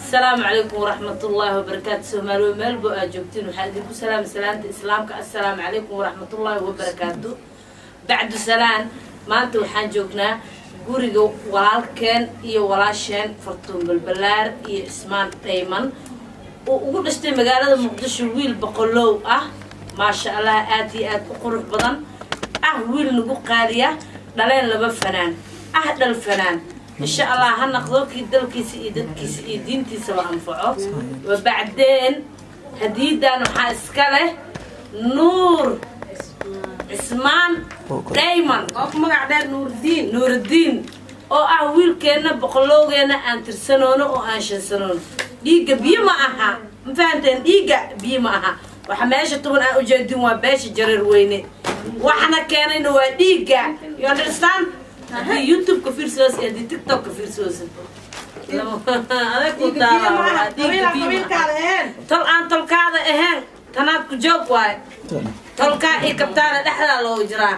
Asalaamu calaykum waraxmatullaahi wabarakaatu. Soomaaliwa meelbo aad joogtiin, waxaa idinku salaamay salaanta Islaamka. Assalaamu calaykum waraxmatullaahi wabarakaatu. Bacdu salaan, maanta waxaan joognaa guriga walaalkeen iyo walaasheen Fartuun Balbalaar iyo Cismaan Dhayman oo ugu dhashtay magaalada Muqdisho wiil boqolow ah, maasha Allah, aad iyo aad u qurux badan ah, wiil nagu qaaliya, dhaleen laba fanaan ah, dhal fanaan. Insha Allah ha naqdo kii dalkiisa iyo dadkiisa iyo diintiisaba anfaco. Wabacdeen hadiidan waxaa iska leh Nuur Cismaan Dhayman oo ku magac dheer Nuurdiin. Nuurudiin oo ah wiilkeenna boqolowgeena aan tirsanoono oo aan shansanoono. Dhiigga biyo ma aha, ma fahanteen? Dhiigga biyo ma aha. Waxa meesha tuban aan ujeedin waa beesha Jareer Weyne, waxna keenayna waa dhiigga. You understand? Haddii YouTube-ka fiirsoos iyo haddii TikTok-ka fiirsoosa adag ku Dhiigga biyo ma aha. taala. Dhiigga Qabiil biyo ma aha. Qabiilkaada ahayn. Tol aan tolkaada ahayn tanaad ku joog waaye. Tolkaa iyo kabtaana dhexdaa loogu jiraa.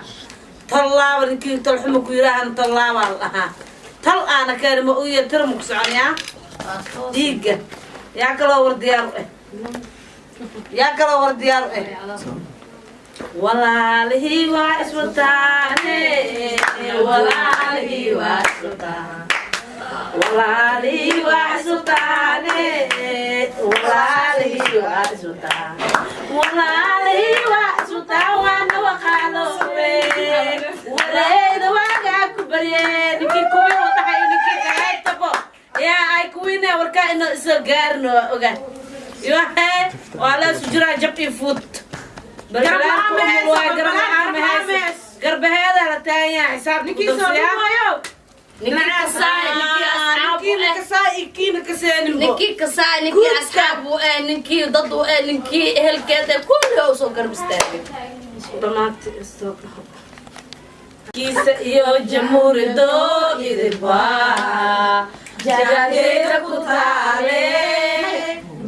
Tollaaba ninkii tolxuma ku yiraahana tollaabaa la dhahaa. Tol aana keeni ma uya tirma ku soconayaa. Dhiigga yaa kaloo war diyaar u eh, yaa kaloo war diyaar u eh. Walaalihii waa iswataane, walaalihii waa iswataan, walaalihii waa iswataane, walaalihii waa iswataan, walaalihii waa iswataan, waana waqaaloobe wareeyda waagaa ku barye. Ninkii kuwii wadahay, ninkii kaleetabo yaa ay kuwiine warkaa inoo isoo gaarno waa oga yohe. Waa la isu jiraa jab iyo fuud. Garab la'aan ma hayso, garab la'aan ma garab la'aan ma hayso. hayso. Garbaheeda la taagan yahay xisaabta. Ninkii soo ku darsiyaa. dhawaayo. Ninkii kasaay, ninkii asxaab u Ninkiina eh. kasaay iyo kiina kaseeninbo. Ninkii kasaay, ninkii Guudka. asxaab u eh, ninkii dad u eh, ninkii ehelkeed eh, kulli oo soo garab istaagay. Dhamaatay istoo kiisa iyo jamhuurido idilba jaakeeda ku taale,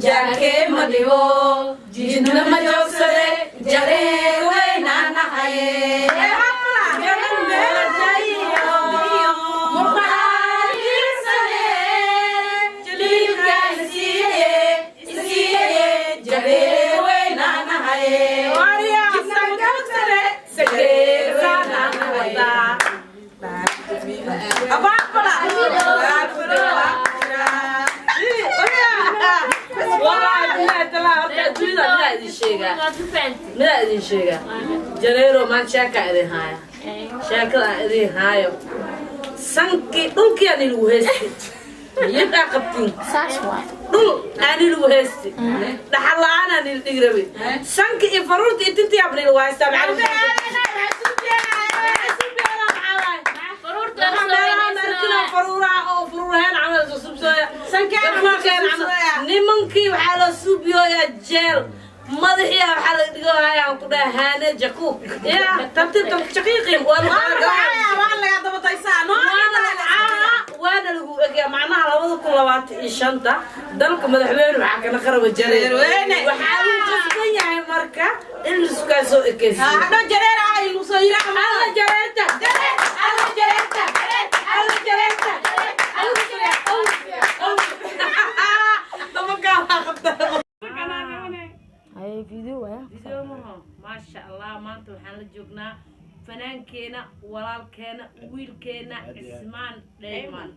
jaakee ma dhibo, jidna ma joogsade, Jareer Weynaanahaye. Murqahajiirsade jaliilka isiiye isiiye, Jareer Weynaanahaye, jidna ma joogsade, Jareer Weynaanahaye. Abaabala. Wallahi billahi talaa, horta adduunyada midaa idin sheegaa, midaa idin sheegaa. Jareero maan sheekaa idin haaya, sheekada aan idin haayo, sankii dhulkii aan ilagu heystay yid aa qabtiin. Saas waay. Dhul aan ilagu heystay, dhaxal la-aan aan ila dhigi rabay, sanki iyo faruurta iyo tintii aan ilagu haystaa. Macalin faruuraha oo faruuraheen camal soo subsooya. Nimankii waxaa loo suubiyooyaa jeel madaxiya, waxaa la dhigohayaa ku dhaha haane jakuub ya tartiib shaqiiqin. Waa laga daba daysaa. No. Waana lagu egyaa macnaha 2025-ta dalka madaxweyne waxaa kana qaraba Jareer. Jareerweyne. Waxaa lagu qasban yahay marka in laiskaa soo ekeysiyo. Hadho Jareer ay lu soo yiraah. Alla Jareerta, alla Jareerta, alla Jareerta, alla Jareerta. Dabakaa waa qabtaa. Haye, video waaya. Video maho. Maasha Allah, maanta waxaan la joognaa fanaankeena, walaalkeena, wiilkeena Cismaan Dhayman,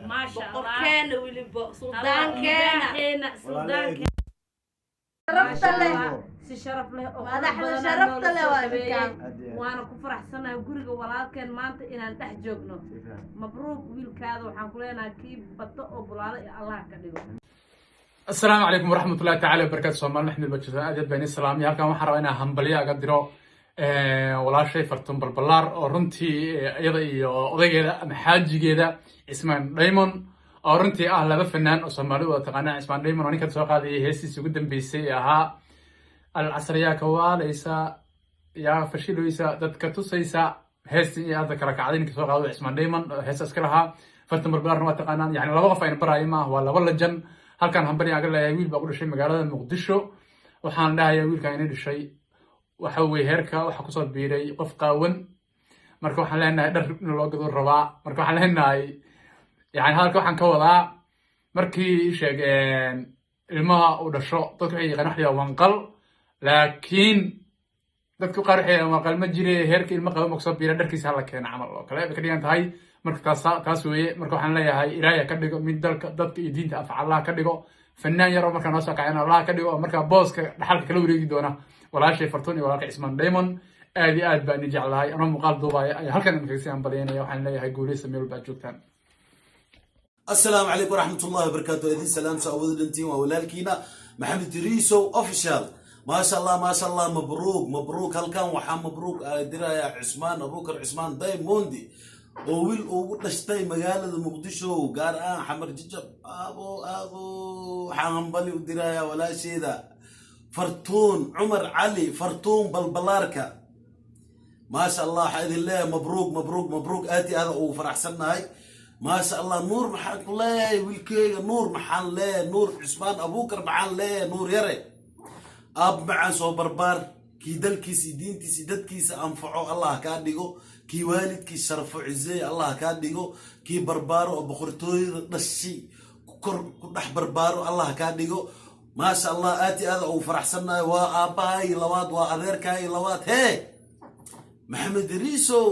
maasha Allah. Boqorkeena weliba, suldaankeena. Suldaankeena, suldaankeena. Sharafta leh. Si sharaf leh oo Madaxda qurux badan sharafta noola leh soo waa dhaweeyey. ninkaan. Waana ku faraxsanahay guriga walaalkeen maanta inaan dhex joogno. Mabruuq wiilkaada, waxaan ku leenahay kii bato oo bulaalo iyo Allah ka dhigo. Asalaamu calaykum waraxmatullahi tacaala wabarakaatu. Soomaali Maxmed bajisa, aad aad baan idin salaamay. Halkan waxaan rabaa inaan hambalyo aga diro walaashay Fartuun Balbalaar oo runtii iyada iyo odaygeeda ama xaajigeeda Cismaan Diamond oo runtii ah laba fanaan oo Soomaalidu wada taqaanaa. Cismaan Diamond oo ninkan soo qaadayay heestiisii ugu dambeysay ee ahaa "Alcasriyaa kawaalaysa yaa fashiloysa dadka tusaysa", heestii iyo hadda kala kacday ninka soo qaado Cismaan Diamond oo heestaas ka lahaa. Fartuun Balbalaarna waa taqaanaan, yani laba qof ayna baraayo maaha, waa laba lajan. Halkan hambali aan ka leeyahay wiil baa ku dhashay magaalada Muqdisho. Waxaan dhahayaa wiilkan inay dhashay waxa weye heerka waxa kusoo biiray qof qaawan. Marka waxaan leenahay dhar in loo gado rabaa. Marka waxaan leenahay, yani hadalka waxaan ka wadaa Markii sheeg ilmaha uu dhasho, dadku waxay yaqaan wax la yidhaha wanqal, laakiin dadku qaar waxay yidhahaan wanqal ma jire, heerka ilmo qaba ma kusoo biira, dharkiisa hala keena camal oo kale bay ka dhigan tahay. Marka taas weeye. Marka waxaan leeyahay, Ilaahay ka dhigo mid dalka, dadka iyo diinta anfaca, Allah ka dhigo. Fanaan yar oo markaa noo soo kacayna Allah ka dhigo, oo markaa booska dhaxalka kala wareegi doona walaashay Fartuun iyo walaalka Cismaan Diamond. Aad iyo aad baan idin jeclahay. Anoo muuqaal duubaya ayaa halkan idinkaga sii hambalyaynaya. Waxaan leeyahay, guuleysa meel walba aad joogtaan. Asalaamu calaykum waraxmatullahi wabarakaatu. Idin salaam soo awooda dhantiin. Waa walaalkiina Maxamed Riisow Official. Maasha Allah, maasha Allah, mabruuk, mabruuk. Halkan waxaa mabruuk dirayaa Cusmaan Abuukar Cusmaan Daymondi oo wiil ugu dhashtay magaalada Muqdisho, gaar ahaan Xamar Jajab. Aabo, aabo, waxaan hambali u dirayaa walaasheeda Fartuun Cumar Cali, Fartuun Balbalaarka. Maasha Allah, waxaa idin leeyahay mabruuk, mabruuk, mabruuk. Aad iyo aad ugu faraxsannahay. Maasha Allah. Nuur maxaan ku leeyahay? Wiilkeyga Nuur maxaan leeyahay? Nuur Cusmaan Abuukar maxaan leeyahay? Nuur yare, aab macaan, soo barbaar. Kii dalkiisa iyo diintiisa iyo dadkiisa anfaco Allah kaa dhigo. Kii waalidkii sharfo, cizeey, Allah kaa dhigo. Kii barbaaro oo boqortooyada dhashay kor ku dhex barbaaro Allah kaa dhigo. Maasha Allah, aad iyo aad ugu faraxsannahay. Waa aabbahay labaad, waa adeerkaay labaad. Hee Maxamed Riisow,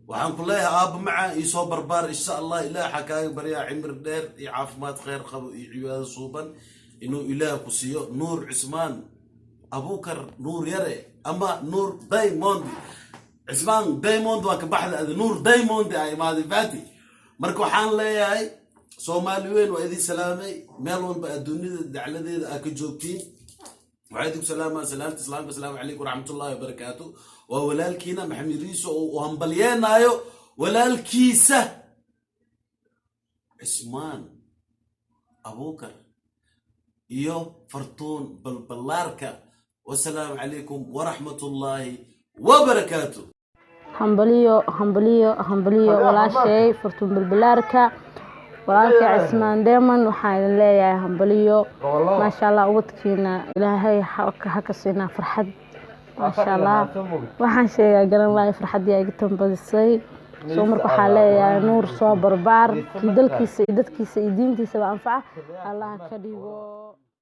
waxaan ku leeyahay, aabba macaan, ii soo barbaar. Insha Allah, Ilaah waxaa kaaga baryaa cimri dheer iyo caafimaad kheyr qabo iyo cibaado suuban inuu Ilaah ku siiyo. Nuur Cusmaan Abuukar, Nuur yare ama Nuur Diamond. Cusmaan Diamond waa ka baxda ada, Nuur Diamond a imaaday fati. Marka waxaan leeyahay, Soomaali weyn waa idin salaamay meel walba adduunyada dacladeeda aa ka joogtiin. Waxaa idinku salaamaa salaamta islaamka: asalaamu calaykum waraxmatullahi wabarakaatu. Waa walaalkiina Maxamed Riiso oo uu hambalyeenaayo walaalkiisa Cismaan Abuukar iyo Fartuun Balballaarka. Wasalaamu calaykum waraxmatullaahi wabarakaatu. Hambaliyo, hambaliyo, hambaliyo, walaashay Fartuun Balbalaarka, walaalkay Cismaan Deman. Waxaan idin leeyahay hambaliyo. Maasha Allah, ubadkiina Ilaahay ha ka siinaa farxad. Maasha Allah, waxaan sheegaa garan lahay, farxaddii ay iga tambadisay. Soo marka waxaa leeyahay, Nuur, soo barbaar, kii dalkiisa iyo dadkiisa iyo diintiisaba anfaca Allah ka dhigo.